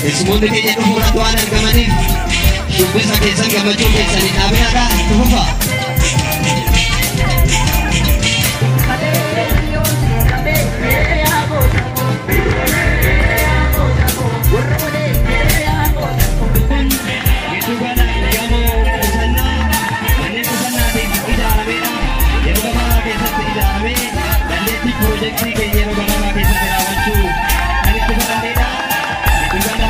Keessummoonni keenya dhufuudhaaf waan argamaniif shubbisa keessan gammachuu keessanii dhaabinaadha itti fufa. Giddugala gamoo qusannaa manneen qusannaatiif ijaaramedha. Yeroo gabaabaa keessatti ijaaramee dandeettii piroojeektii keenya yeroo gabaabaa keessatti raawwachuu kan itti fudhannedha. Giddugala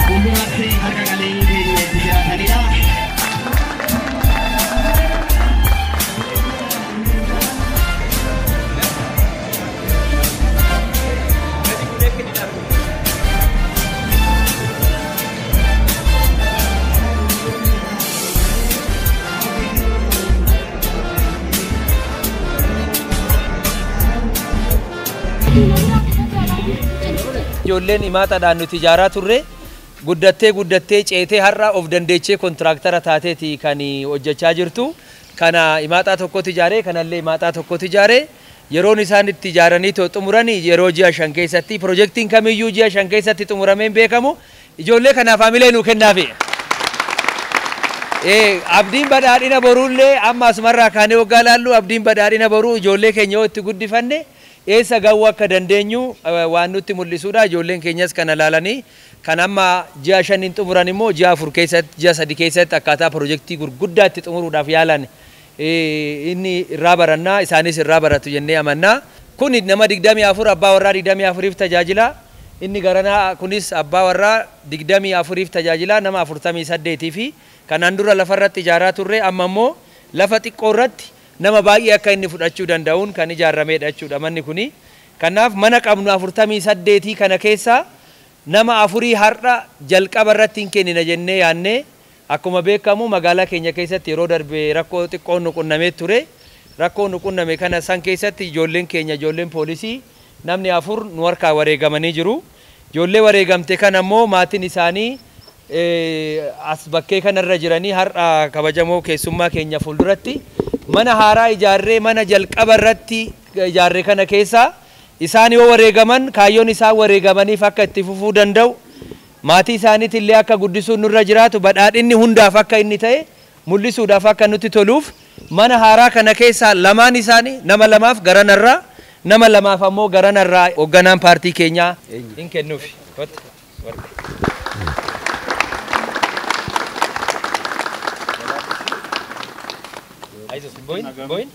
fuulduratti harka qalleeyyii keenya itti jiraatanidha. Ijoolleen himaataadhaan nuti ijaaraa turre guddattee guddattee ceetee har'a of dandeechee kontiraaktara taateeti kan hojjechaa jirtu. Kana himaaxaa tokkotti ijaaree kanallee himaaxaa tokkotti ijaaree yeroon isaan itti ijaaranii too xumuran yeroo ji'a 5 keessatti piroojeektiin kamiyyuu ji'a 5 keessatti xumuramee hin beekamu. Ijoollee kanaaf haamilee nuu kennaafi. Abdiin badhaadhina boruullee amma asumarraa kaanee waggaa laallu abdiin badhaadhina boruu ijoollee keenya yoo itti guddifanne eessa gahuu akka dandeenyu waan nutti mul'isuudha. Ijoolleen keenyas kana laalanii kan amma ji'a 5 xumuran immoo ji'a 4 keessatti ji'a 3 keessatti akkaataa piroojeektii gurguddaa itti xumuruudhaaf yaalan inni irraa barannaa isaanis irraa baratu jennee amannaa. Kun nama 24 abbaa warraa 24 tajaajila. Inni garanaa kunis abbaa warraa 24 tajaajila nama 48 fi kanaan dura lafarratti ijaaraa turre amma immoo lafa xiqqoo irratti nama baay'ee akka inni fudhachuu danda'uun kan ijaaramedha jechuudha manni kuni. Kanaaf mana qabnu 48 kana keessaa nama 4 har'a jalqaba irratti hin kennina jennee yaannee akkuma beekamu magaalaa keenya keessatti yeroo darbe rakkoo xiqqoon nu qunnamee ture. Rakkoo nu qunname kana san keessatti ijoolleen keenya ijoolleen poolisii namni 4 nu harkaa wareegamanii jiru. Ijoollee wareegamte kana immoo maatiin isaanii as bakkee kanarra jiranii har'a kabajamoo keessummaa keenya fuulduratti mana haaraa ijaarree mana jalqaba irratti ijaarree kana keessaa isaan yoo wareegaman kaayyoon isaan wareegamaniif akka itti fufuu danda'u maatii isaaniitti illee akka guddisuun nurra jiraatu badhaadhinni hundaaf akka inni ta'e mul'isuudhaaf akka nutti toluuf mana haaraa kana keessaa lamaan isaanii nama lamaaf garanarraa nama lamaaf ammoo garanarraa hoogganaan paartii keenyaa hin kennuufi. Boin, boin.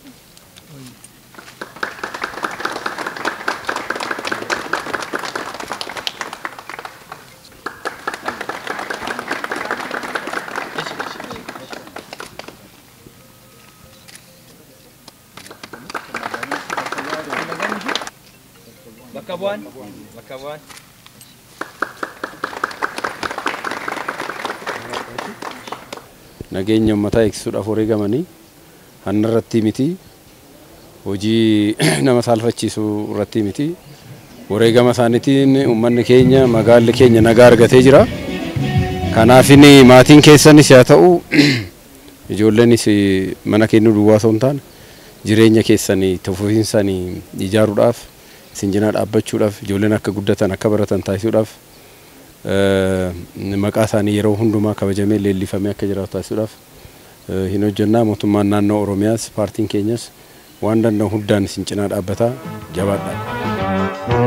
Bakka bu'aan, bakka bu'aan. Nageenya uummataa eegsisuudhaaf wareegamanii hanna irratti miti, hojii nama saalfachiisu irratti miti. Wareegama isaaniitiin uummanni keenya magaalli keenya nagaa argatee jira. Kanaaf maatiin keessanis haa ta'u ijoolleenis mana kennuu duwwaa osoo hin taane jireenya keessanii fufiinsaan ijaaruudhaaf isin cinaa dhaabbachuudhaaf ijoolleen akka guddatan akka baratan taasisuudhaaf maqaa isaanii yeroo hundumaa kabajamee leellifamee akka jiraatu taasisuudhaaf hin hojjennaa. Mootummaan naannoo Oromiyaas paartiin keenyas waan danda'u hundaan isin cinaa dhaabbataa jabaadha.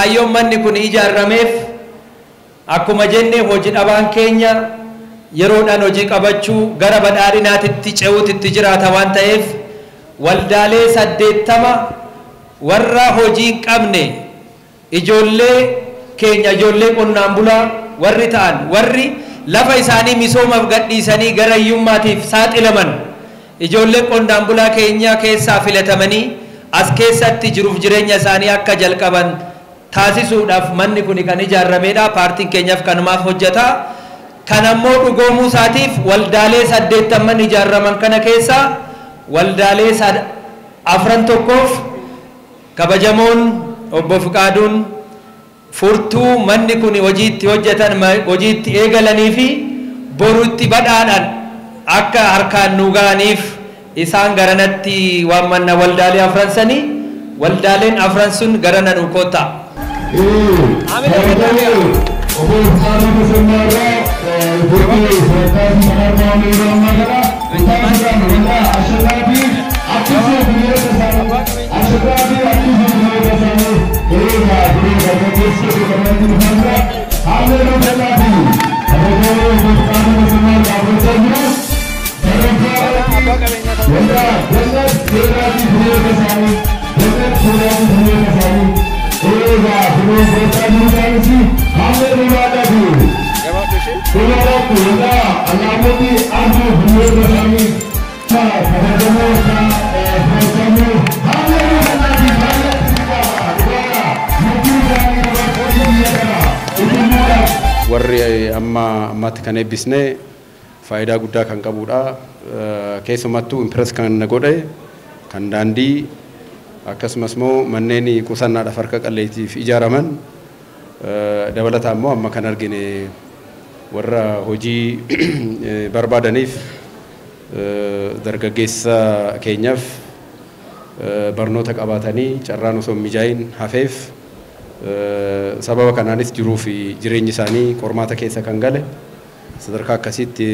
Kaayyoon manni kun ijaarameef akkuma jenne hojii dhabaan keenya yeroodhaan hojii qabachuu gara badhaadhinaatitti ce'uutitti jiraata waan ta'eef waldaalee 80 warra hojii hin qabne ijoollee keenya ijoollee qonnaan bulaa warri ta'an warri lafa isaanii misoomaaf gadhiisanii gara hiyyummaatiif saaxilaman ijoollee qonnaan bulaa keenya keessaa filatamanii as keessatti jiruuf jireenya isaanii akka jalqaban taasisuudhaaf manni kun kan ijaaramedha. Paartiin keenyaaf kanumaaf hojjeta. Kan ammoo dhugoomuu isaatiif waldaalee 80 ijaaraman kana keessaa waldaalee 4 tokkoof kabajamoon obbo Fiqaaduun furtuu manni kun hojiitti hojjetan hojiitti eegalanii fi borutti badhaadhaan akka harkaan nu ga'aniif isaan garanatti waammanna waldaalee 4 sanii waldaaleen 4 sun garana nu koota. Warri amma ammaatti kan eebbisne faayidaa guddaa kan qabudha. Keessumattuu impress kan na godhe kan daandii akkasumas immoo manneen qusannaadhaaf harka qalleetiif ijaaraman dabalataan immoo amma kan argine warra hojii barbaadaniif dargaggeessa keenyaaf barnoota qabaatanii carraan osoo hin mijaa'in hafeef sababa kanaanis jiruu fi jireenyi isaanii qormaata keessa kan gale sadarkaa akkasitti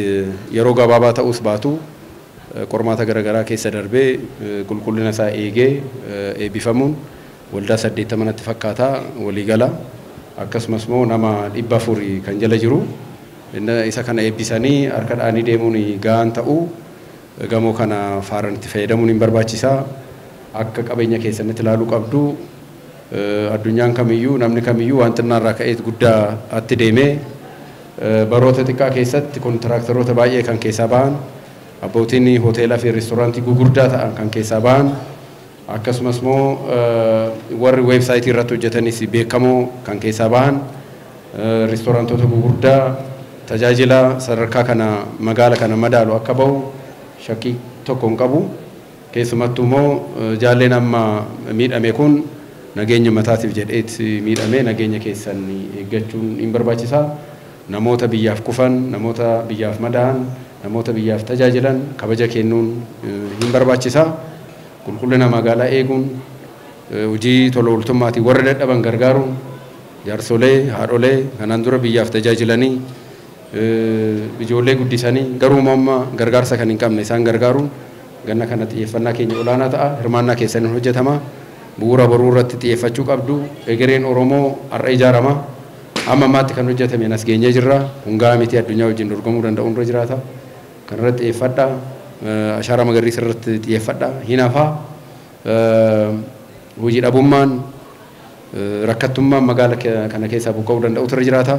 yeroo gabaabaa ta'us baatu qormaata garaagaraa keessa darbee qulqullina isaa eegee eebbifamuun waldaa 80 natti fakkaata waliigala akkasumas immoo nama 400 kan jala jiru isa kana eebbisanii harka dhaanii deemuun gahaan ta'uu gamoo kana faaraan itti fayyadamuun hin barbaachisaa akka qabeenya keessanitti ilaaluu qabdu. Addunyaan kamiyyuu namni kamiyyuu waan xinnaarraa ka'eet guddaa atti deemee baroota xiqqaa keessatti kontiraaktaroota baay'ee kan keessaa ba'an abbootiin hoteelaa fi reestooraantii gugurdaa ta'an kan keessaa ba'an akkasumas immoo warri weebsaayitii irratti hojjetanis beekamoo kan keessaa ba'an reestooraantoota gugurdaa tajaajila sadarkaa kana magaala kana madaalu akka ba'u shakkii tokko hin qabu. Keessumattuu immoo jaalleen amma miidhame kun nageenya mataatiif jedheet miidhame nageenya keessan eeggachuun hin barbaachisaa. Namoota biyyaaf kufan, namoota biyyaaf madaa'an, namoota biyyaaf tajaajilan kabaja kennuun hin barbaachisaa. Qulqullina magaalaa eeguun hojii tola ooltummaatiin warra dadhaban gargaaruun jaarsolee, haadholee kanaan dura biyyaaf tajaajilanii ijoollee guddisanii garuu amma gargaarsa kan hin qabne isaan gargaaruun ganna kana xiyyeeffannaa keenya olaanaa ta'a. Hirmaannaa keessaniin hojjetama. Bu'uura boruu irratti xiyyeeffachuu qabdu. Egereen Oromoo har'a ijaarama. Amma ammaatti kan hojjetame as geenyee jirra. Hungaa miti addunyaa wajjin dorgomuu danda'u irra jiraata. Kan irratti xiyyeeffadha. Ashaaraa magariisa irratti xiyyeeffadha. Hin hafaa. Hojii dhabummaan rakkattummaan magaala kana keessaa buqqa'uu danda'u irra jiraata.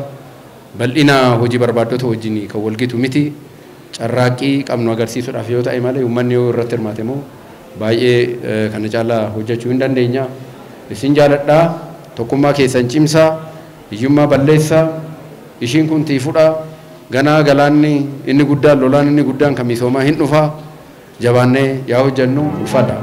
Bal'ina hojii barbaaddota wajjin kan walgitu miti. Carraaqqii qabnu agarsiisuudhaaf yoo ta'e malee uummanni yoo irratti hirmaate immoo baay'ee kana caalaa hojjechuu hin dandeenya. Isin jaaladhaa, tokkummaa keessan cimsaa, hiyyummaa balleessaa, ishiin kun tiifudha. Ganaa galaanni inni guddaan lolaan inni guddaan kan misoomaa hin dhufaa. Jabaannee yaa hojjennu ulfaadha.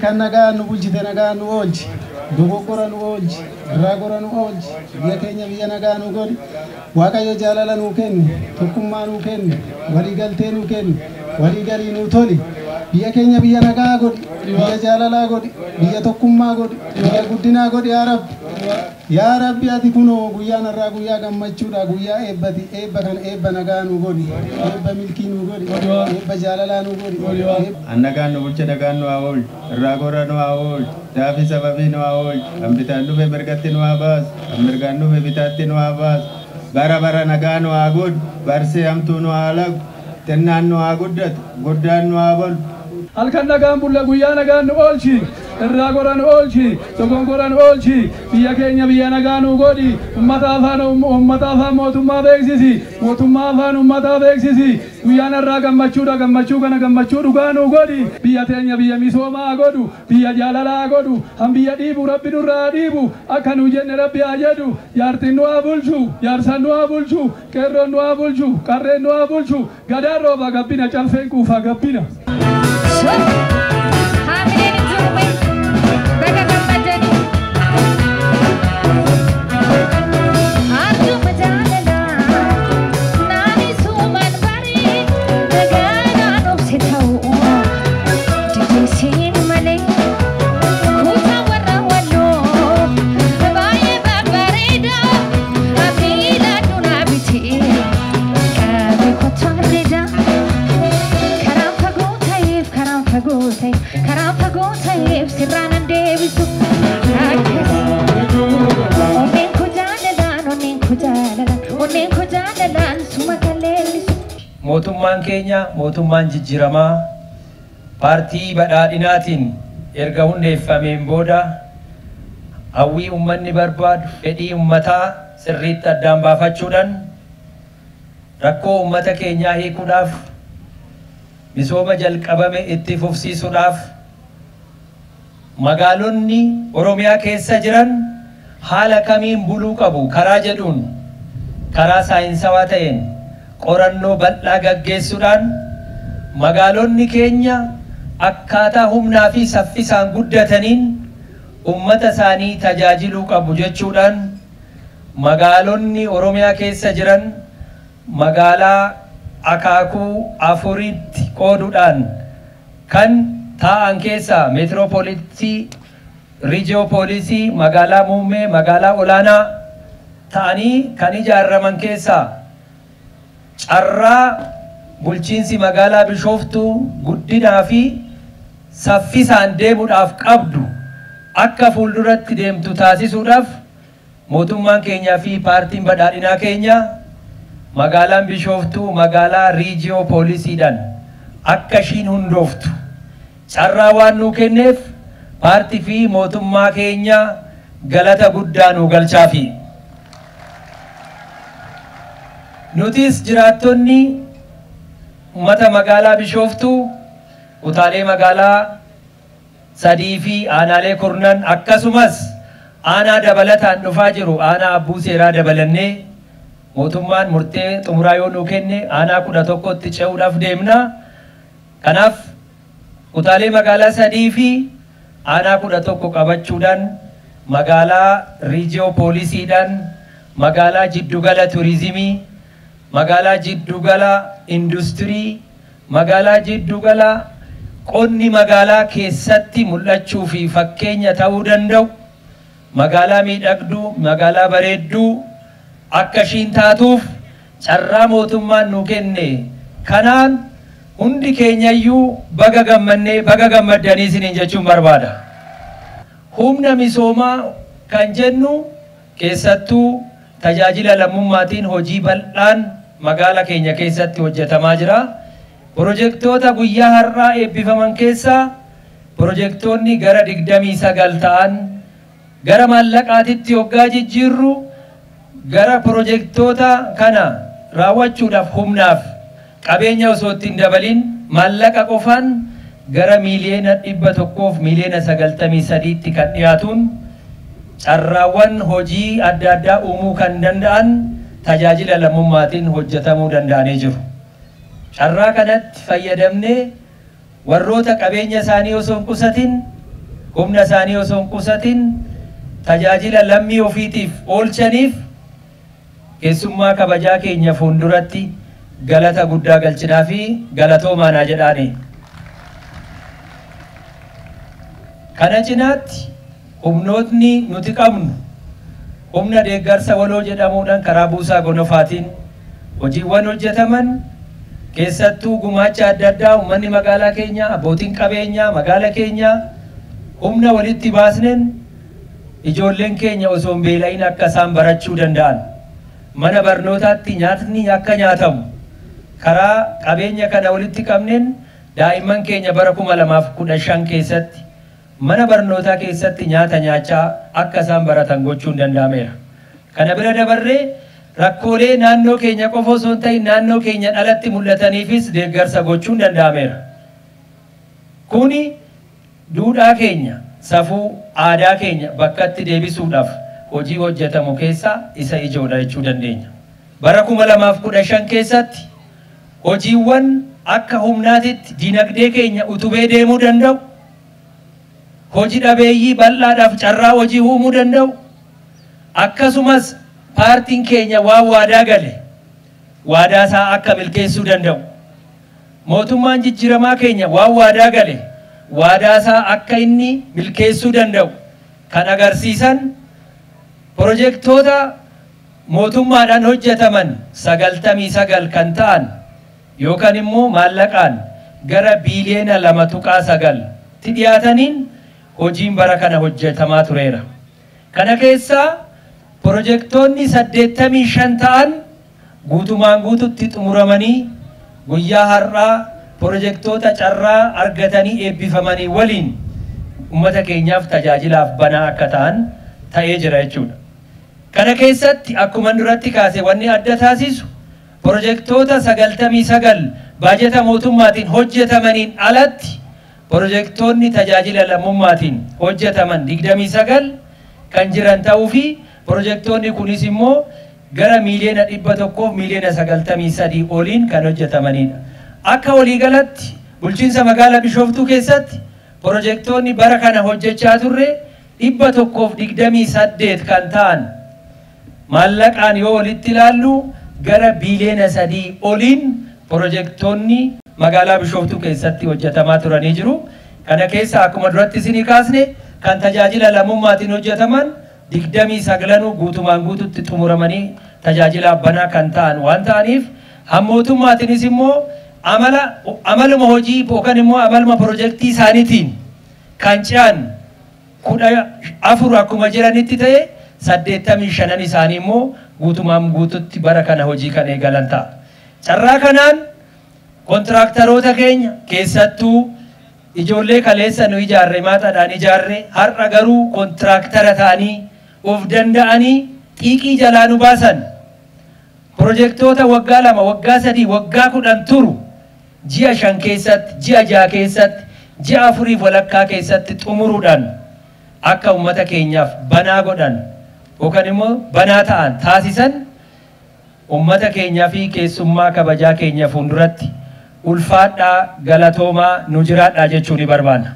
Kan nagaa nu bulchite nagaa nu oolchi. Dogoggora nu oolchi. Irraa gora nu oolchi. Biyya keenya biyya nagaa nu godhi. Waaqayyo jaalala nuu kenni. Tokkummaa nuu kenni. Waliigaltee nuu kenni. Waliigalii nuu toli. Biyya keenya biyya nagaa godhi. Biyya jaalalaa godhi. Biyya tokkummaa godhi. Biyya guddinaa godhi yaa Rabbi. Yaa Rabbi ati kunoo guyyaan har'aa guyyaa gammachuudha. Guyyaa eebbati. Eebba kan eebba nagaa nu godhi. Eebba milkii nu godhi. Eebba jaalalaa nu godhi. Annagaan nu bulche nagaan nu haa oolchu. Irraa gora nu haa oolchu. Daafi sababii nu haa oolchu. Kan bitaan dhufe mirgatti nu haa baasu. Kan mirgaan dhufe bitaatti nu haa baasu. Bara bara nagaa nu haa godhu. Barsee hamtuu nu haa lagu. Xinnaan nu haa guddatu. Guddaan nu haa bolu. Halkan nagaan bulle guyyaa nagaan nu oolchi. Irraa gora nu oolchi. Dogoggora nu oolchi. Biyya keenya biyya nagaa nu godhi. Uummata afaan mootummaa beeksisi. Mootummaa afaan uummataa beeksisi. Guyyaan irraa gammachuudha. Gammachuu kana gammachuu dhugaa nu godhi. Biyya teenya biyya misoomaa godhu. Biyya jaalalaa godhu. Han biyya dhiibu Rabbi nurraa dhiibu. Akka nu jenne Rabbi haa jedhu. Jaartiin nu haa bulchu. Jaarsaan nu haa bulchu. Qeerroon nu haa bulchu. Qarreen nu haa bulchu. Gadaan rooba gabbina. Calfeen quufaa gabbina. Haamileen hin jiru baga gammadanii. Arjuma jaalalaa naani suumaan barii nagaan obse ta'u dideesiin malee kutaa warra walloo baay'ee babbareeda abiila dunaa biti qabe kottu herreeda. Karaan fagoo ta'eef karaan fagoo ta'eef karaan fagoo ta'eef sirraan an deebisu. Onneen koo jaalalaan onneen koo jaalalaan onneen koo jaalalaan suma kan leellisu. Mootummaan keenya mootummaan jijjiiramaa paartii badhaadhinaatiin erga hundeeffameen booda hawwii uummanni barbaadu fedhii uummataa sirriitti addaan baafachuudhaan rakkoo uummata keenyaa hiikuudhaaf misooma jalqabame itti fufsiisuudhaaf magaalonni Oromiyaa keessa jiran haala kamiin buluu qabu karaa jedhuun karaa saayinsawaa ta'een qorannoo bal'aa gaggeessuudhaan magaalonni keenya akkaataa humnaa fi saffisaan guddataniin uummata isaanii tajaajiluu qabu jechuudhaan magaalonni Oromiyaa keessa jiran magaalaa akaakuu afuritti qooduudhaan kan taa'an keessaa meetiroopoolitii, riijiyoopolisii, magaalaa muummee, magaalaa olaanaa ta'anii kan ijaaraman keessaa carraa bulchiinsi magaalaa Bishooftuu guddinaa fi saffisaan deemuudhaaf qabdu akka fuulduratti deemtu taasisuudhaaf mootummaan keenyaa fi paartiin badhaadhinaa keenya magaalaan Bishooftuu magaalaa riijiyoopolisiidhaan akka ishiin hundooftu carraa waan nuu kenneef paartii fi mootummaa keenya galata guddaa nuu galchaafi. Nutis jiraattonni uummata magaalaa Bishooftuu kutaalee magaalaa 3 fi aanaalee 10 akkasumas aanaa dabalataan dhufaa jiru aanaa abbuu seeraa dabalannee mootummaan murtee xumuraa yoo nuu kenne aanaa 11tti ce'uudhaaf deemna. Kanaaf kutaalee magaalaa 3 fi aanaa 11 qabachuudhaan magaalaa riijiyoopolisiidhaan magaalaa jiddugala turizimii, magaalaa jiddugala industirii, magaalaa jiddugala qonni magaalaa keessatti mul'achuu fi fakkeenya ta'uu danda'u magaalaa miidhagduu, magaalaa bareedduu akka ishiin taatuuf carraa mootummaan nu kenne kanaan hundi keenyayyuu baga gammannee baga gammaddanii isiniin jechuun barbaada. Humna misoomaa kan jennu keessattuu tajaajila lammummaatiin hojii bal'aan magaalaa keenya keessatti hojjetamaa jira. Pirojektoota guyyaa har'aa eebbifaman keessaa pirojektoonni gara 29 ta'an gara maallaqaatitti hoggaa jijjiirru gara pirojektoota kana raawwachuudhaaf humnaaf qabeenya osoo ittiin dabalin maallaqa qofaan gara miiliyoona 100 miiliyoona 93tti kan dhiyaatuun carraawwan hojii adda addaa uumuu kan danda'an tajaajila lammummaatiin hojjetamuu danda'anii jiru. Carraa kanatti fayyadamnee warroota qabeenya isaanii osoo hin qusatin humna isaanii osoo hin qusatin tajaajila lammii ofiitiif oolchaniif keessummaa kabajaa keenya fuulduratti galata guddaa galchinaa fi galatoomaa jedhaani. Kana cinaatti humnootni nuti qabnu humna deeggarsa waloo jedhamuudhaan karaa buusaa gonofaatiin hojiiwwan hojjetaman keessattuu gumaacha adda addaa uummanni magaalaa keenya abbootiin qabeenyaa magaalaa keenya humna walitti baasneen ijoolleen keenya osoo hin beela'in akka isaan barachuu danda'an mana barnootaatti nyaatni akka nyaatamu karaa qabeenya kana walitti qabneen daa'imman keenya bara 2015 keessatti mana barnootaa keessatti nyaata nyaachaa akka isaan baratan gochuun danda'ameera. Kana bira dabarree rakkoolee naannoo keenya qofa osoo hin ta'in naannoo keenya alatti mul'ataniifis deeggarsa gochuun danda'ameera. Kuni duudhaa keenya, safuu, aadaa keenya bakkatti deebisuudhaaf hojii hojjetamu keessaa isa ijoodha jechuu dandeenya. Bara 2015 keessatti hojiiwwan akka humnaatitti dinagdee keenya utubee deemuu danda'u, hojii dhabeeyyii bal'aadhaaf carraa hojii uumuu danda'u, akkasumas paartiin keenya waan waadaa gale waadaa isaa akka milkeessuu danda'u, mootummaan jijjiiramaa keenya waan waadaa gale waadaa isaa akka inni milkeessuu danda'u kan agarsiisan pirojektoota mootummaadhaan hojjetaman 99 kan ta'an yookaan immoo maallaqaan gara biiliyoona 2.9 tti dhiyaataniin hojiin bara kana hojjetamaa tureera. Kana keessaa pirojektoonni 85 ta'an guutumaan guututti xumuramanii guyyaa har'aa pirojektoota carraa argatanii eebbifamanii waliin uummata keenyaaf tajaajilaaf banaa akka ta'an ta'ee jira jechuudha. Kana keessatti akkuma duratti kaase wanni adda taasisu pirojektoota 99 baajeta mootummaatiin hojjetamaniin alatti pirojektoonni tajaajila lammummaatiin hojjetaman 29 kan jiran ta'uu fi pirojektoonni kunis immoo gara miiliyoona 100 miiliyoona 93 oliin kan hojjetamanidha. Akka waliigalatti bulchiinsa magaalaa Bishooftuu keessatti pirojektoonni bara kana hojjechaa turre 128 kan ta'an maallaqaan yoo walitti ilaallu gara biiliyoona 3 oliin pirojektoonni magaalaa Bishooftuu keessatti hojjetamaa turanii jiru. Kana keessa akkuma duratti isinii kaasne kan tajaajila lammummaatiin hojjetaman 29 guutumaan guututti xumuramanii tajaajila banaa kan ta'an waan ta'aniif mootummaatiinis immoo amaluma hojii yookaan immoo amaluma pirojektii isaaniitiin kan ce'an 14 akkuma jiranitti ta'e 85 isaanii immoo guutumaan guututti bara kana hojii kan eegalan ta'a. Carraa kanaan kontiraaktaroota keenya keessattuu ijoollee kaleessa nu ijaarre maataadhaan ijaarre har'a garuu kontiraaktara ta'anii of danda'anii xiiqii jalaa nu baasan pirojektoota waggaa 2 waggaa 3 waggaa 10 turu ji'a 5 keessatti ji'a 6 keessatti ji'a 4 walakkaa keessatti xumuruudhaan akka uummata keenyaaf banaa godhan yookaan immoo banaa ta'an taasisan uummata keenyaa fi keessummaa kabajaa keenya fuulduratti ulfaadhaa galatoomaa nu jiraadhaa jechuu ni barbaanna.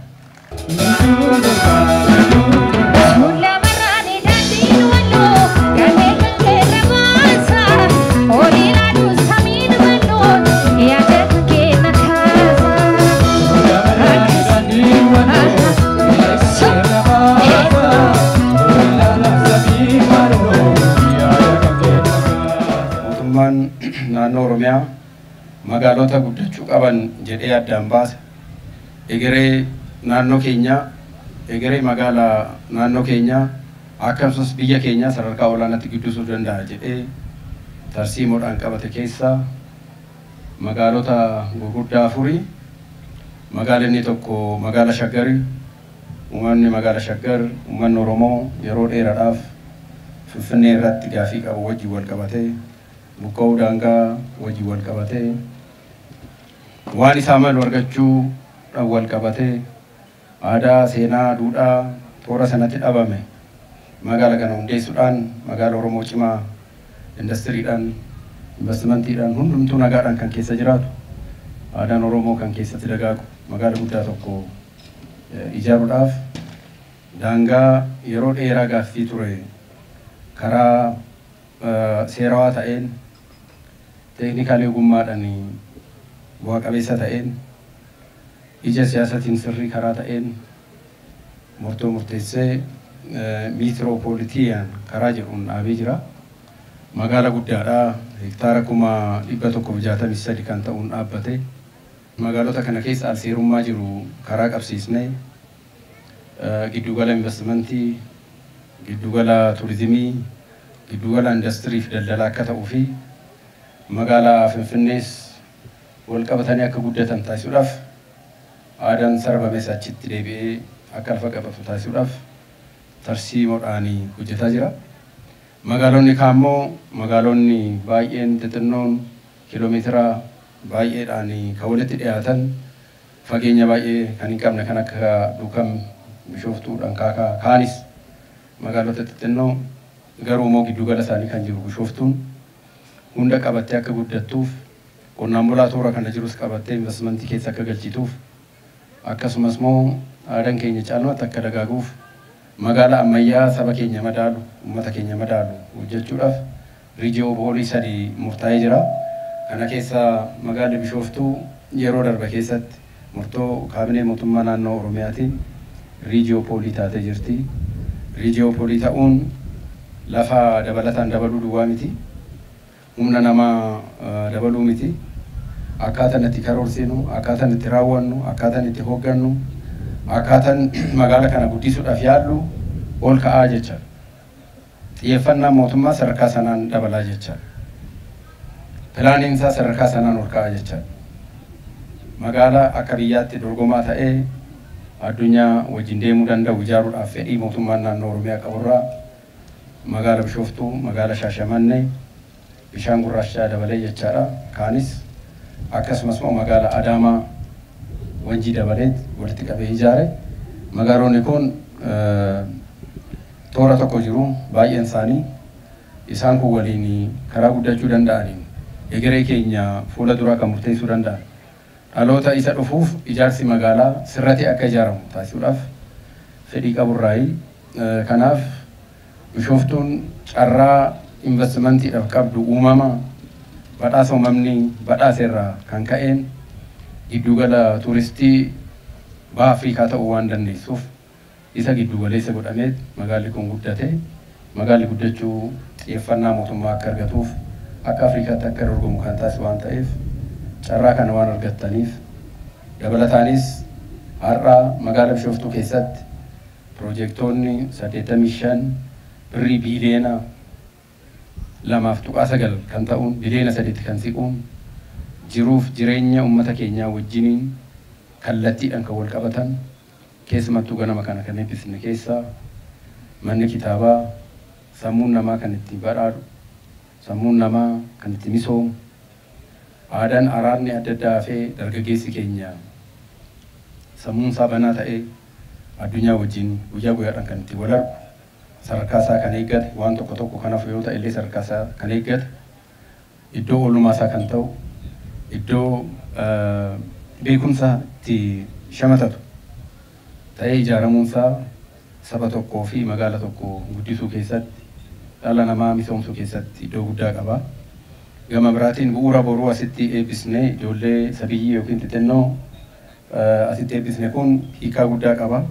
Mootummaan naannoo Oromiyaa magaalota guddachuu qaban jedhee addaan baase egeree naannoo keenyaa egeree magaalaa naannoo keenyaa akkasumas biyya keenyaa sadarkaa olaanaatti guddisuu danda'a jedhee tarsiimoodhaan qabate keessaa magaalota gurguddaa afurii magaalinni tokko magaala Shaggari. Uummanni magaala Shaggar uummanni Oromoo yeroo dheeraadhaaf Finfinnee irratti gaafii qabu wajjin wal qabatee buqqa'uu daangaa wajjin wal qabatee waan isaa malu argachuudhaan wal qabatee aadaa seenaa duudhaa toora sanatti dhabame magaala kana hundeessuudhaan magaala Oromoo cimaa indastiriidhaan investimantiidhaan hundumtuu nagaadhaan kan keessa jiraatu aadaan Oromoo kan keessatti dagaagu magaala guddaa tokko ijaaruudhaaf Daangaa yeroo dheeraa gaaffii ture karaa seerawaa ta'een teeknikaalii ogummaadhaan bu'aa qabeessa ta'een ija siyaasatiin sirrii karaa ta'een murtoo murteessee meetiroopoolitiyaan karaa jedhuun dhaabee jira. Magaala guddaadha. Hektaara 163,000 kan ta'uun dhaabbate. Magaalota kana keessa alseerummaa jiru karaa qabsiisnee giddugala investimentii, giddugala turizimii, giddugala industirii fi daldalaa akka ta'uu fi magaalaa Finfinnees wal qabatanii akka guddatan taasisuudhaaf aadaan sarbames achitti deebi'ee akka lafa qabatu taasisuudhaaf tarsiimoodhaan hojjetaa jira. Magaalonni kaammoo magaalonni baay'een xixinnoon kiiloomeetira baay'eedhaan kan walitti dhiyaatan fageenya baay'ee kan hin qabne kan akka Dukam, Bishooftuu, Dhankaakaa kaanis magaalota xixinnoo garuu immoo giddugala isaanii kan jiru Bishooftuun hunda qabattee akka guddattuuf qonnaan bulaa toora kana jirus qabattee investimentii keessa akka galchituuf akkasumas immoo aadaan keenya caalmaatti akka dagaaguuf magaalaa ammayyaa saba keenya madaalu uummata keenya madaalu hojjechuudhaaf riijiyoopoolii 3 murtaa'ee jira. Kana keessa magaalli Bishooftuu yeroo darbe keessatti murtoo kaabinee mootummaa naannoo Oromiyaatiin riijiyoopoolii taatee jirti. Riijiyoopoolii ta'uun lafa dabalataan dabaluu duwwaa miti. Humna namaa dabaluu miti. Akkaataan itti karoorsinu, akkaataan itti raawwannu, akkaataan itti hooggannu, akkaataan magaala kana guddisuudhaaf yaallu ol ka'aa jecha. Xiyyeeffannaa mootummaa sadarkaa sanaan dabalaa jecha. Pilaaniin isaa sadarkaa sanaan ol ka'aa jecha. Magaala akka biyyaatti dorgomaa ta'ee addunyaa wajjin deemuu danda'u ijaaruudhaaf fedhii mootummaan naannoo Oromiyaa qaburraa magaala Bishooftuu, magaala Shaashamannee, bishaan gurraachaa dabalee jechaadha. Kaanis akkasumas immoo magaala Adaamaa Wanjii dabalee walitti qabee ijaare. Magaalonni kun toora tokko jiru baay'een isaanii isaan kun waliin karaa guddachuu danda'aniin egeree keenya fuula duraa kan murteessuu danda'an dhaloota isa dhufuuf ijaarsi magaalaa sirratti akka ijaaramu taasisuudhaaf fedhii qaburraayi. Kanaaf Bishooftuun carraa investimentiidhaaf qabdu uumama badhaasa uumamni badhaaseerraa kan ka'een giddugala tuuristii baha Afrikaa ta'uu waan dandeessuuf isa giddugaleessa godhamee magaalli kun guddate magaalli guddachuu xiyyeeffannaa mootummaa akka argatuuf akka Afrikaatti akka dorgomu kan taasisu waan ta'eef carraa kana waan argattaniif dabalataanis har'a magaala Bishooftuu keessatti piroojeektoonni 85 birrii biiliyoona 2.9 kan ta'uun biliyoona 3 kan siquun jiruuf jireenya uummata keenyaa wajjiniin kallattiidhaan kan wal qabatan keessumattuu ganama kana kan eebbisne keessaa manni kitaabaa sammuun namaa kan itti badhaadhu sammuun namaa kan itti misoomu aadaan araarni adda addaa hafee dargaggeessi keenya sammuun isaa banaa ta'ee addunyaa wajjin guyyaa guyyaadhaan kan itti wal argu sadarkaa isaa kan eeggate waan tokko tokko kanaaf yoo ta'e illee sadarkaa isaa kan eeggate iddoo oolmaa isaa kan ta'u iddoo beekumsa itti shamatatu ta'ee ijaaramuun isaa saba tokkoo fi magaala tokko guddisuu keessatti dhala namaa misoomsuu keessatti iddoo guddaa qaba. Gama biraatiin bu'uura boruu asitti eebbisnee ijoollee sabiyyii yookiin xixinnoo asitti eebbisne kun hiikaa guddaa qaba.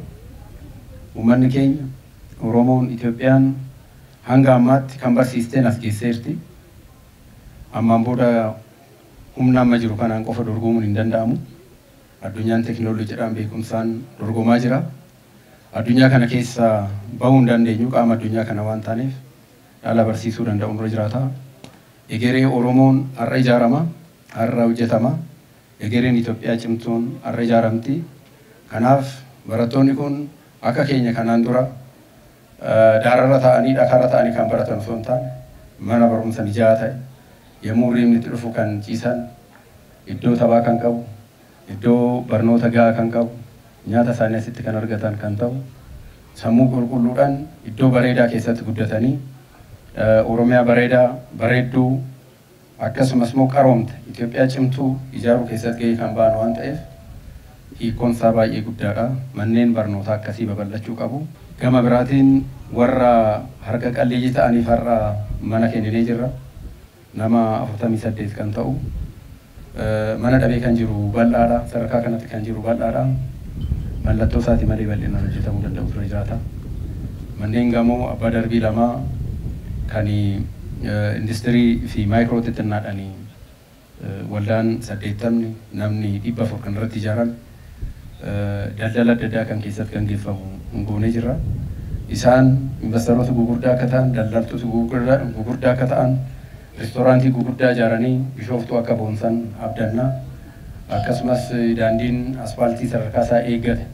Uummanni keenya Oromoon Itoophiyaan hanga ammaatti kan barsiisteen as geesseerti. Ammaan booda humna amma jiru kanaan qofa dorgomuun hin danda'amu. Addunyaan teekinooloojiidhaan beekumsaan dorgomaa jira. Addunyaa kana keessa bahuu hin dandeenyu qaama addunyaa kana waan taaneef dhala barsiisuu danda'u nurra jiraata. Egeree Oromoon har'a ijaarama, har'a hojjetama. Egereen Itoophiyaa cimtuun har'a ijaaramti. Kanaaf barattoonni kun akka keenya kanaan dura daararra ta'anii dhakaarra ta'anii kan baratan osoo hin taane mana barumsa mijaa'aa ta'e yommuu hirribni itti dhufu kan ciisan iddoo taphaa kan qabu iddoo barnoota gahaa kan qabu nyaata isaanii asitti kan argatan kan ta'u sammuu qulqulluudhaan iddoo bareedaa keessatti guddatanii Oromiyaa bareedaa bareedduu akkasumas immoo qaroomte Itoophiyaa cimtuu ijaaruu keessatti gahee kan ba'an waan ta'eef hiikkoon isaa baay'ee guddaadha. Manneen barnootaa akkasii babal'achuu qabu. Gama biraatiin warra harka qalleeyyii ta'aniif har'a mana kenninee jirra. Nama 48 kan ta'u mana dhabee kan jiru bal'aadha. Sadarkaa kanatti kan jiru bal'aadha. Mallattoo isaati malee bal'inaan hojjetamuu danda'u ture jiraata. Manneen gamoo abbaa darbii 2 kan industirii fi maayikiroo xixinnaadhaan waldaan 80 namni 400 kan irratti ijaarame daldala adda addaa kan keessatti kan geeffamu goonee jirra. Isaan investoroota gugurdaa akka ta'an, daldaltoota gugurdaa akka ta'an, reestooraantii gugurdaa ijaaranii Bishooftuu akka boonsan abdanna. Akkasumas daandiin asfaaltii sadarkaa isaa eeggate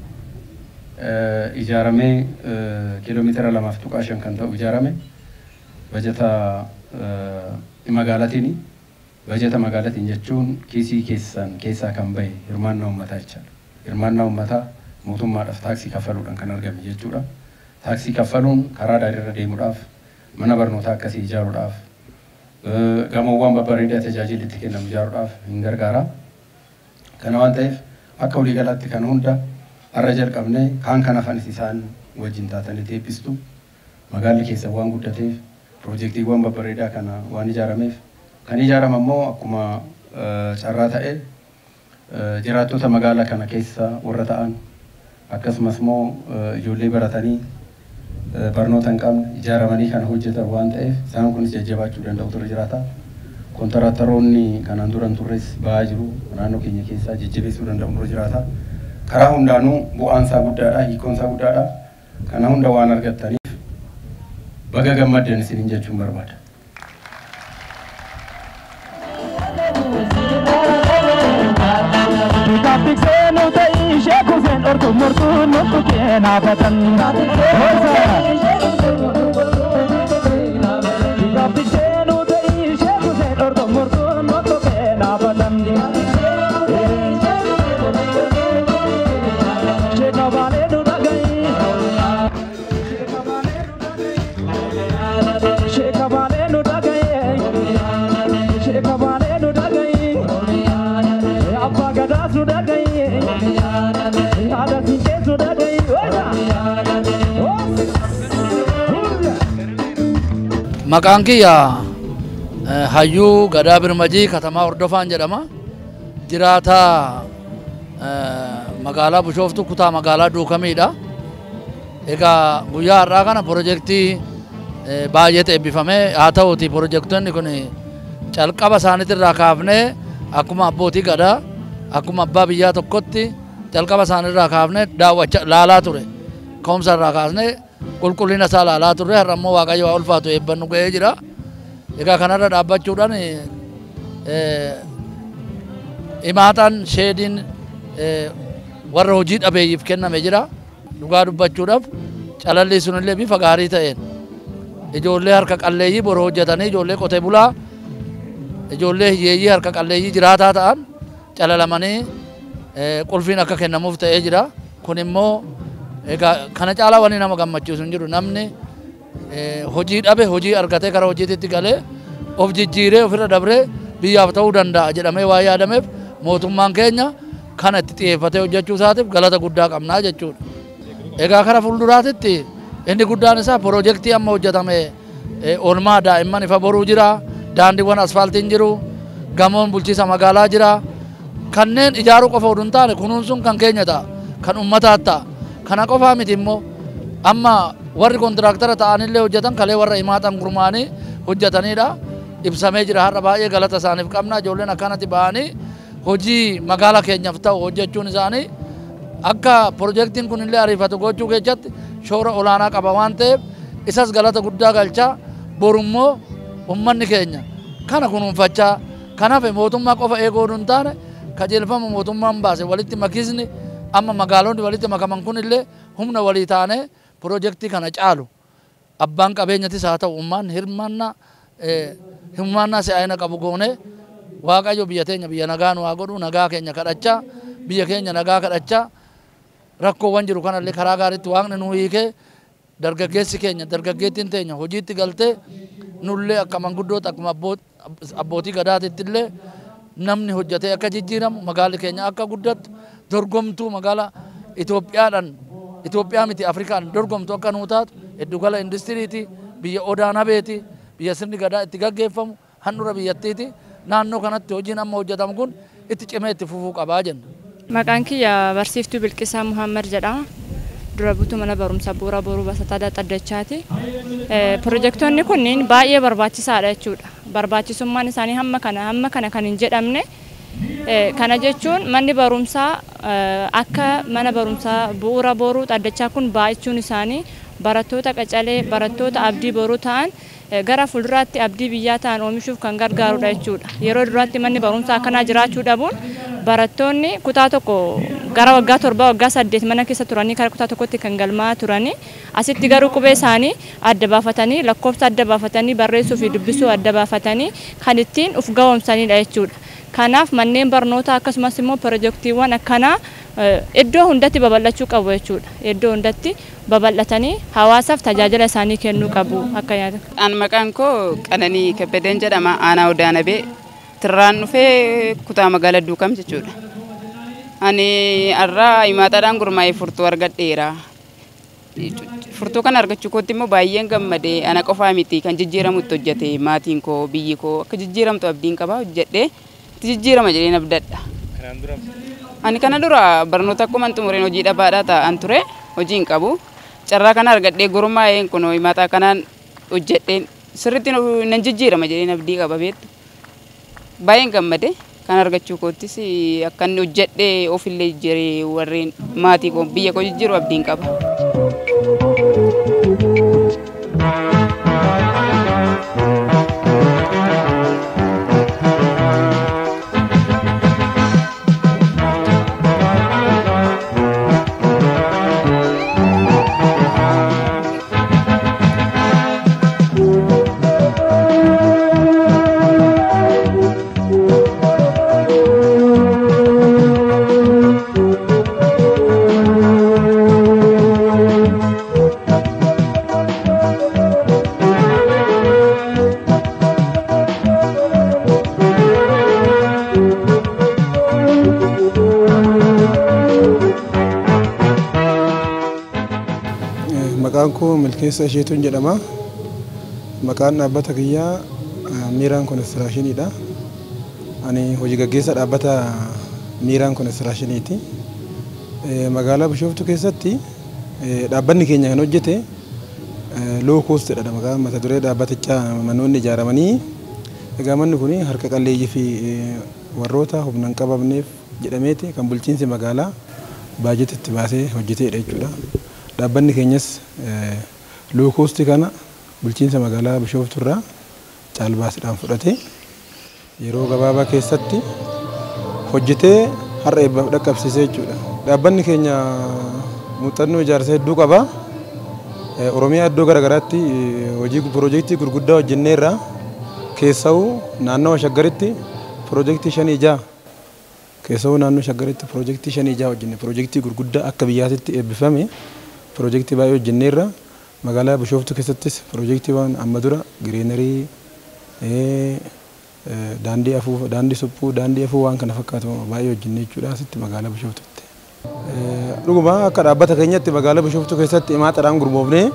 ijaaramee kiiloomeetira 2.5 kan ta'u ijaarame bajata magaalatiin. Bajata magaalatiin jechuun kiisii keessan keessaa kan bahe hirmaannaa uummataa jechaadha. Hirmaannaa uummataa mootummaadhaaf taaksii kaffaluudhaan kan argame jechuudha. Taaksii kaffaluun karaa daandiirra deemuudhaaf, mana barnootaa akkasii ijaaruudhaaf, gamoowwan babbareedaa tajaajilli itti kennamu ijaaruudhaaf hin gargaara. Kana waan ta'eef akka waliigalaatti kan hunda har'a jalqabnee kaan kan hafanis isaan wajjin taatanii eebbistu. Magaalli keessa waan guddateef piroojeektiiwwan babbareedaa kana waan ijaarameef kan ijaarame immoo akkuma carraa ta'e jiraattota magaalaa kana keessa warra ta'an akkasumas immoo ijoollee baratanii barnoota hin qabne ijaaramanii kan hojjetan waan ta'eef isaan kunis jajjabaachuu danda'u ture jiraata. Kontiraaktaroonni kanaan dura hin turres ba'aa jiru naannoo keenya keessaa jajjabeessuu danda'u ture jiraata. Karaa hundaanuu bu'aan isaa guddaadha, hiikoon isaa guddaadha. Kana hunda waan argattaniif baga gammaddan isiniin jechuun barbaada. Maqaan kiyya Hayyuu Gadaa Birmajii Katamaa Hordofaan jedhama. Jiraataa magaalaa Bishooftuu kutaa magaalaa Duukamiidha. Egaa guyyaa har'aa kana piroojeektii baay'eetu eebbifame. Haa ta'uuti piroojeektoonni kun calqaba isaaniitirraa kaafnee akkuma abbootii gadaa akkuma abbaa biyyaa tokkotti calqaba isaaniirraa kaafnee daawwachaa laalaa ture. Ka'umsa irraa kaasnee qulqullina isaa laalaa turre. Har'a immoo Waaqayyo waa ulfaatu eebbannu ga'ee jira. Egaa kanarra dhaabbachuudhaan himaataan sheediin warra hojii dhabeeyyiif kenname jira. Dhugaa dubbachuudhaaf calalli sunillee bifa gaarii ta'een ijoollee harka qalleeyyii boru hojjetanii ijoollee qotee bulaa ijoollee hiyyeeyyii harka qalleeyyii jiraataa ta'an calalamanii qulfiin akka kennamuuf ta'ee jira. Kun immoo egaa kana caalaa wanni nama gammachiisu hin jiru. Namni hojii dhabe hojii argatee karaa hojiitti galee of jijjiiree ofirra dabree biyyaaf ta'uu danda'a jedhamee waa yaadameef mootummaan keenya kana itti xiyyeeffatee hojjechuu isaatiif galata guddaa qabnaa jechuudha. Egaa karaa fuulduraatitti inni guddaan isaa piroojeektii amma hojjetame oolmaa daa'imman ifa boruu jira, daandiiwwan asfaaltiin jiru, gamoon bulchiisa magaalaa jira. Kanneen ijaaruu qofa oduu hin taane kunuunsuun kan keenya ta'a, kan uummataat ta'a. Kana qofaa miti immoo amma warri kontiraaktara ta'anillee hojjetan kalee warra himaatan gurmaanii hojjetanidha. Ibsamee jira har'a baay'ee galata isaaniif qabna. Ijoolleen akkanatti ba'anii hojii magaalaa keenyaaf ta'u hojjechuun isaanii akka piroojeektiin kun illee ariifatu gochuu keessatti shoora olaanaa qaba waan ta'eef isas galata guddaa galchaa. Borummoo uummanni keenya kana kunuunfachaa kanaaf mootummaa qofa eeguu hin taane qajeelfama mootummaan baase walitti makisni amma magaalonni walitti makaman kun illee humna walii taane piroojeektii kana caalu abbaan qabeenyatis haa ta'u uummanni hirmaannaa si'aayina qabu goone Waaqayyo biyya teenya biyya nagaa nu haa godhu. Nagaa keenya kadhachaa biyya keenya nagaa kadhachaa rakkoowwan jiru kanallee karaa gaariitti waaqni nu hiikee dargaggeessi keenya dargaggeettiin teenya hojiitti galtee nullee akka manguddoota akkuma abbootii gadaatitti illee namni hojjetee akka jijjiiramu magaalli keenya akka guddattu dorgomtuu magaalaa Itoophiyaadhaan Itoophiyaa miti Afrikaan dorgomtu akka nuu taatu giddugala industiriiti biyya Odaan Habeeti biyya sirni gadaa itti gaggeeffamu handhuura biyyattiiti naannoo kanatti hojiin amma hojjetamu kun itti cimee itti fufuu qabaa jenna. Maqaan kiyya barsiiftuu Bilqisaa Muhammad jedhama. Dura buutuu mana barumsaa Bu'uura Boruu Basataa Xaddachaati. Pirojektoonni kunniin baay'ee barbaachisaadha jechuudha. Barbaachisummaan isaanii hamma kana kan hin jedhamne. Kana jechuun manni barumsaa akka mana barumsaa Bu'uura Boruu Xaddachaa kun baay'achuun isaanii barattoota qacalee barattoota abdii boruu ta'an gara fuulduraatti abdii biyyaa ta'an oomishuuf kan gargaarudha jechuudha. Yeroo duraatti manni barumsaa akkanaa jiraachuu dhabuun barattoonni kutaa tokko gara waggaa 7 waggaa 8 mana keessa turanii gara kutaa tokkotti kan galmaa'aa turanii asitti garuu qubee isaanii adda baafatanii lakkoofsa adda baafatanii barreessuu fi dubbisuu adda baafatanii kan ittiin of gahoomsanidha jechuudha. Kanaaf manneen barnootaa akkasumas immoo pirojektiiwwan akkanaa iddoo hundatti babal'achuu qabu jechuudha. Iddoo hundatti babal'atanii hawaasaaf tajaajila isaanii kennuu qabu akka yaada. An maqaan koo Qananii Kebbedeen jedhama. Aanaa Odaanabee Tirraan dhufee kutaa magaalaa Duukam jechuudha. Ani har'a himaataadhaan gurmaa'ee furtuu argadheera. Furtuu kana argachuu kootti immoo baay'een gammadee ana qofaa miti kan jijjiiramutti hojjete maatiin koo biyyi koo akka jijjiiramtu abdiin qaba hojjedhee itti jijjiirama jedheen abdadha. Ani kana dura barnoota akkuma xumureen hojii dhabaadhaa ta'an ture hojii hin qabu. Carraa kana argadhee gurmaa'een kun himaataa kanaan hojjedheen sirriitti nan jijjiirama jedheen abdii qaba beektu. Baay'een gammade kan argachuu koottis akka inni hojjedhee ofillee jijjiiree warreen maatii koo biyya koo jijjiiru abdiin qaba. Maqaan koo Milkeessa Isheetuun jedhama. Maqaan dhaabbata kiyyaa Miiraan Konistiraashiniidha. Ani hojii gaggeessaa dhaabbata Miiraan Konistiraashiniiti. Magaalaa Bishooftuu keessatti dhaabbanni keenya kan hojjete low cost jedhama maqaan mata duree dhaabbatichaa manoonni ijaaramanii. Egaa manni kun harka qalleeyyii fi warroota humna hin qabamneef jedhameeti kan bulchiinsi magaalaa baajeta itti baasee hojjetedha jechuudha. Dhaabbanni keenyas low cost kana bulchiinsa magaalaa Bishooftuurraa caalbaasiidhaan fudhatee yeroo gabaabaa keessatti hojjetee har'a eebbaaf dhaqqabsiisee jechuudha. Dhaabbanni keenya muuxannoo ijaarsa hedduu qaba. Oromiyaa iddoo garaagaraatti hojii piroojeektii gurguddaa hojjenneerra. Keessawuu naannoo Shaggaritti piroojeektii 5 keessawuu naannoo Shaggaritti piroojeektii 5 hojjenne piroojeektii gurguddaa akka biyyaatti eebbifame piroojeektii baay'ee hojjenneerra. Magaalaa Bishooftuu keessattis piroojeektiiwwan amma dura gireenarii daandii afuu daandii suphuu daandii afuu waan kana fakkaatu baay'ee hojjenne jechuudha asitti magaalaa Bishooftuutti. Dhuguma akka dhaabbata keenyatti magaalaa Bishooftuu keessatti himaataadhaan gurmoofnee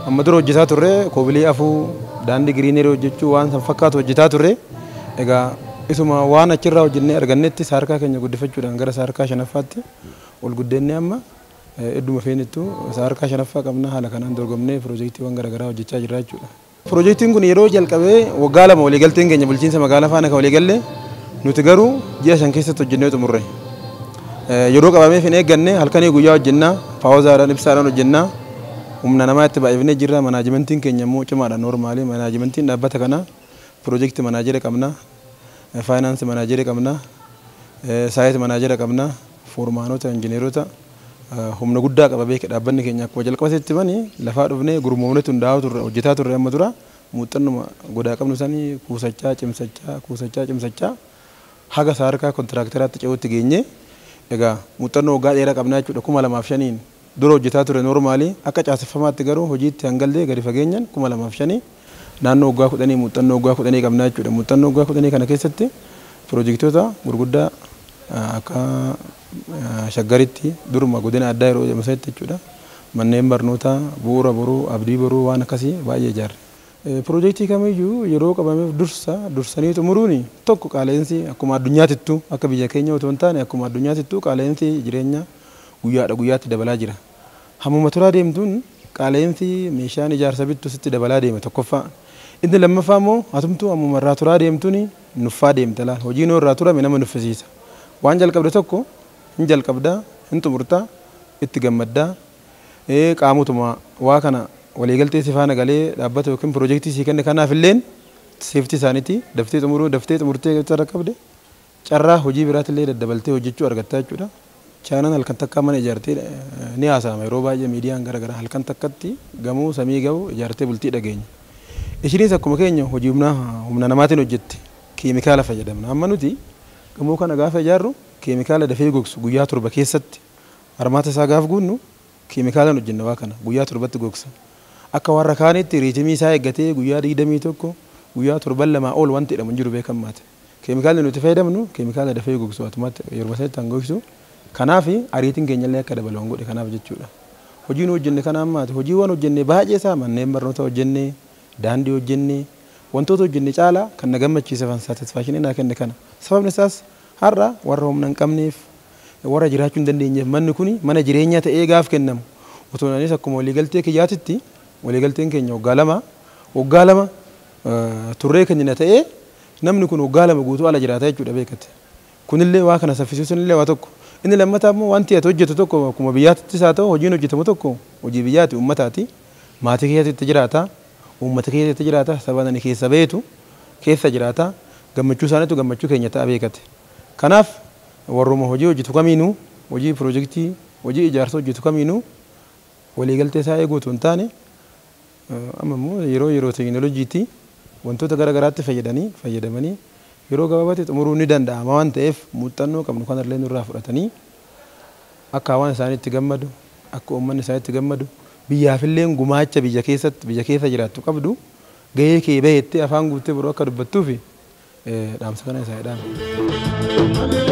amma dura hojjetaa turre koobilii afuu daandii gireenarii hojjechuu waan san fakkaatu hojjetaa turre. Egaa isuma waan achirraa hojjennee argannetti sadarkaa keenya guddifachuudhaan gara sadarkaa 5ffaatti ol guddennee amma idduma feenittu sadarkaa 5ffaa qabna haala kanaan dorgomnee piroojeektiiwwan garaagaraa hojjechaa jirra jechuudha. Piroojeektiin kun yeroo jalqabee waggaa 2 waliigalteen keenya bulchiinsa magaalaa faana kan waliigalle nuti garuu ji'a 5 keessatti hojjennee xumurre. Yeroo qabameef hin eegganne halkanii guyyaa hojjennaa paawuzaadhaan ibsaadhaan hojjennaa humna namaa itti baay'ifnee jirra. Manaajimentiin keenya immoo cimaadha noormaali. Manaajimentiin dhaabbata kana piroojeektii manaajera qabna, faayinaansi manaajera qabna, saayit manaajera qabna, foormaanota, injineerota humna guddaa qaba beeka dhaabbanni keenya akkuma jalqabatetti bani lafaa dhufnee gurmoomnetu hundaa'aa turre hojjetaa turre amma dura muuxannuma godaa qabnu sanii kuusachaa cimsachaa kuusachaa cimsachaa haga sadarkaa kontiraakteraatti ce'uutti geenye. Egaa muuxannoo waggaa dheeraa qabnaa jechuudha. 2005 dura hojjetaa ture noormaali akka caaseffamaatti garuu hojiitti hangallee gadi fageenyaan 2005 naannoo waggaa 10 muuxannoo waggaa 10 qabnaa jechuudha. Muuxannoo waggaa 10 kana keessatti piroojeektoota gurguddaa akka Shaggaritti duruma godina addaa yeroo jedhamu sanitti jechuudha. Manneen barnootaa bu'uura boruu abdii boruu waan akkasii baay'ee ijaarre. Piroojeektii kamiyyuu yeroo qabameef dursa dursanii xumuruun tokko qaala'insi akkuma addunyaatittuu akka biyya keenya otoo hin taane akkuma addunyaatittuu qaala'insi jireenya guyyaadha guyyaatti dabalaa jira. Hammuma turaa deemtuun qaala'insi meeshaan ijaarsa bittu sitti dabalaa deema tokkoffaa. Inni lammaffaa immoo hatumtuu hammuma irraa turaa deemtuun nuffaa deemta laal hojiin irraa turame nama nuffisiisa. Waan jalqabde tokko hin jalqabdaa hin xumurtaa itti gammaddaa qaamotuma waa kana waliigaltee si faana galee dhaabbata yookiin piroojeektii sii kenne kanaaf illeen seeftii isaaniiti daftee xumuruu daftee xumurtee carraa qabde carraa hojii biraatillee daddabaltee hojjechuu argattaa jechuudha. Chaayinaan halkan takkaa mana ijaartee ni haasa'ama yeroo baay'ee miidiyaan garaagaraa halkan takkatti gamoo samii gahu ijaartee bultii dhageenya. Ishiinis akkuma keenya hojii humna namaatiin hojjetti keemikaala fayyadamna. Amma nuti gamoo kana gaafa ijaarru keemikaala dafee gogsu guyyaa 7 keessatti harmaata isaa gaaf guunnu keemikaalaan hojjenna waa kana guyyaa 7tti gogsa. Akka warra kaanitti riitimii isaa eeggatee guyyaa 21 guyyaa 72 ol wanti jedhamu hin jiru beekamaati. Keemikaalli nuti fayyadamnu keemikaala dafee gogsu atumaatti yeroo sanitti kan gogsu. Kanaaf ariitiin keenyallee akka dabalu godhe kanaaf jechuudha. Hojiin hojjenne kana ammaati hojiiwwan hojjenne baay'ee isaa manneen barnoota hojjenne daandii hojjenne wantoota hojjenne caalaa kan na gammachiisan saatisfaashinii naa kenne kana. Sababni isaas har'a warra humna hin qabneef warra jiraachuu hin dandeenyeef manni kuni mana jireenyaa ta'ee gaaf kennamu otoo anis akkuma waliigaltee kiyyaatitti waliigalteen keenya waggaa lama turree kennina ta'ee namni kun waggaa 2 guutuu ala jiraata jechuudha beekate. Kunillee waa kana saffisiisuun illee waa tokko. Inni lammataa immoo wanti ati hojjetu tokko akkuma biyyaattis haa ta'u hojiin hojjetamu tokko hojii biyyaati uummataati. Maatii keessatti jiraata, uummata keessatti jiraata, saba nani keessa beetu keessa jiraata, gammachuu isaaniitu gammachuu keenya ta'a beekate. Kanaaf warruma hojii hojjetu kamiinuu hojii piroojeektii hojii ijaarsa hojjetu kamiinuu waliigaltee isaa eeguu otoo hin taane amma immoo yeroo teekinooloojiitti wantoota garaagaraatti fayyadamanii yeroo gabaabaatti xumuruu ni danda'ama waan ta'eef muuxannoo qabnu kanallee nurraa fudhatanii akka waan isaaniitti gammadu akka uummanni isaaniitti gammadu biyyaafillee gumaacha biyya keessatti biyya keessa jiraattu qabdu gahee kee baheettee afaan guuttee biroo akka dubbattuufi dhaamsa kana isaa jedhama.